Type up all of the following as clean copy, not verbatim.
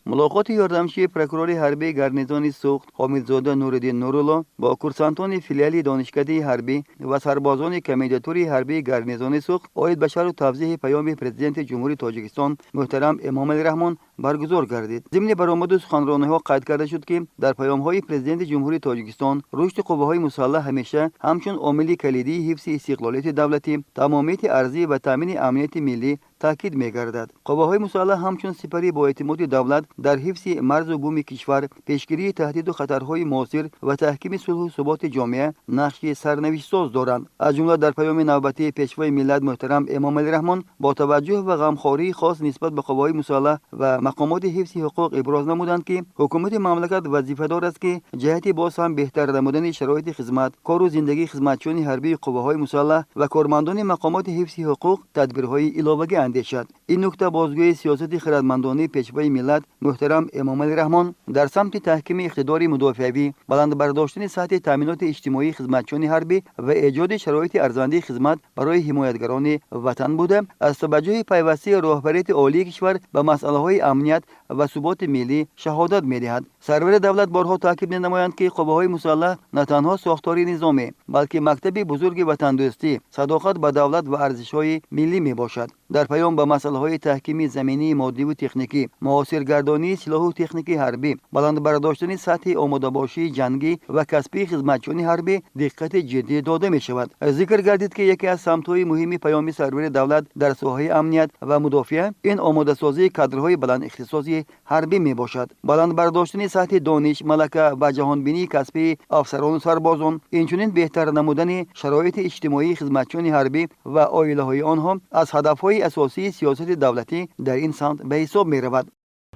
Мулоқоти ёрдамчии прокурори ҳарбии гарнизони Суғд Ҳомидзода Нуриддин Нурулло бо курсантони филиали донишкадаи ҳарбӣ ва сарбозони комендатурии ҳарбии гарнизони Суғд оид ба шарҳу тавзеҳи паёми Президенти Ҷумҳурии Тоҷикистон муҳтарам Эмомалӣ Раҳмон баргузор гардид. Зимни баромаду суханрониҳо қайд карда шуд, ки дар паёмҳои Президенти Ҷумҳурии Тоҷикистон рушди қувваҳои мусаллаҳ ҳамеша ҳамчун омили калидии ҳифзи истиқлолияти давлатӣ, тамомияти арзӣ ва таъмини амнияти миллӣ таъкид мегардад. Қувваҳои мусаллаҳ ҳамчун сипари боэътимоди давлат дар ҳифзи марзу буми кишвар, пешгирии таҳдиду хатарҳои муосир ва таҳкими сулҳу суботи ҷомеа нақши сарнавиштсоз доранд. Аз ҷумла дар паёми навбатии Пешвои миллат муҳтарам Эмомалӣ Раҳмон бо таваҷҷӯҳ ва ғамхории хос нисбат ба қувваҳои мусаллаҳ ва мақомоти ҳифзи ҳуқуқ иброз намуданд, ки ҳукумати мамлакат вазифадор аст, ки ҷиҳати боз ҳам беҳтар намудани шароити хизмат, кору зиндагии хизматчиёни ҳарбии қувваҳои мусаллаҳ ва кормандони мақомоти ҳифзи ҳуқуқ тадбирҳои иловагӣ андешад. Ин нукта бозгӯи сиёсати хирадмандонаи Пешвои миллат муҳтарам Эмомалӣ Раҳмон дар самти таҳкими иқтидори мудофиавӣ, баланд бардоштани сатҳи таъминоти иҷтимоии хизматчиёни ҳарбӣ ва эҷоди шароити арзандаи хизмат барои ҳимоятгарони ватан буда, аз таваҷҷӯҳи пайвастаи роҳбарияти олии кишвар ба масъалаҳои амният ва суботи миллӣ шаҳодат медиҳад. Сарвари давлат борҳо таъкид менамоянд, ки қувваҳои мусаллаҳ на танҳо сохтори низомӣ, балки мактаби бузурги ватандӯстӣ, садоқат ба давлат ва арзишҳои миллӣ мебошад. Дар паём ба масъалаҳои таҳкими заминии моддиву техникӣ, муосиргардонии силоҳу техникии ҳарбӣ, баланд бардоштани сатҳи омодабошии ҷангӣ ва касбии хизматчиёни ҳарбӣ диққати ҷиддӣ дода мешавад. Зикр гардид, ки яке аз самтҳои муҳими паёми сарвари давлат дар соҳаи амният ва мудофиа ин омодасозии кадрҳои баландихтисоси ҳарбӣ мебошад. Баланд бардоштани сатҳи дониш, малака ва ҷаҳонбинии касбии афсарону сарбозон, инчунин беҳтар намудани шароити иҷтимоии хизматчиёни ҳарбӣ ва оилаҳои онҳо аз ҳадафҳои асосии сиёсати давлатӣ дар ин самт ба ҳисоб меравад.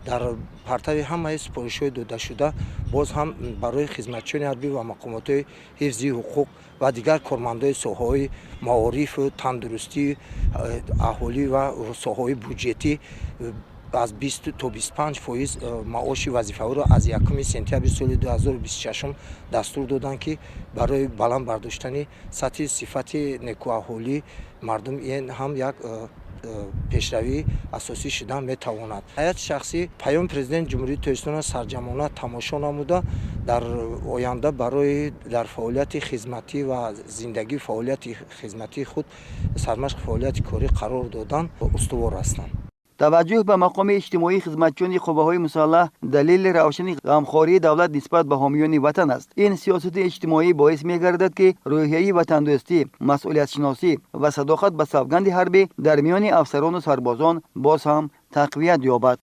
Дар партави ҳамаи супоришҳои додашуда боз ҳам барои хизматчиёни ҳарбӣ ва мақомотҳои ҳифзи ҳуқуқ ва дигар кормандони соҳаҳои маорифу тандурустии аҳолӣ ва соҳаҳои буҷетӣ аз 20 то 25% маоши вазифаҳоро аз 1 сентябри соли 2026 дастур доданд, ки барои баланд бардоштани сатҳи сифати некӯаҳолии мардум ин ҳам як пешравии асосӣ шуда метавонад. Ҳайати шахсӣ паёми Президенти Ҷумҳурии Тоҷикистонро сарҷамъона тамошо намуда, дар оянда барои дар фаъолияти хизматӣ ва зиндагии фаъолияти хизматии худ сармашқи фаъолияти корӣ қарор додан устувор ҳастанд. Таваҷҷӯҳ ба мақоми иҷтимоии хизматчиёни қувваҳои мусаллаҳ далели равшани ғамхории давлат нисбат ба ҳомиёни ватан аст. Ин сиёсати иҷтимоӣ боис мегардад, ки рӯҳияи ватандӯстӣ, масъулиятшиносӣ ва садоқат ба савганди ҳарбӣ дар миёни афсарону сарбозон боз ҳам тақвият ёбад.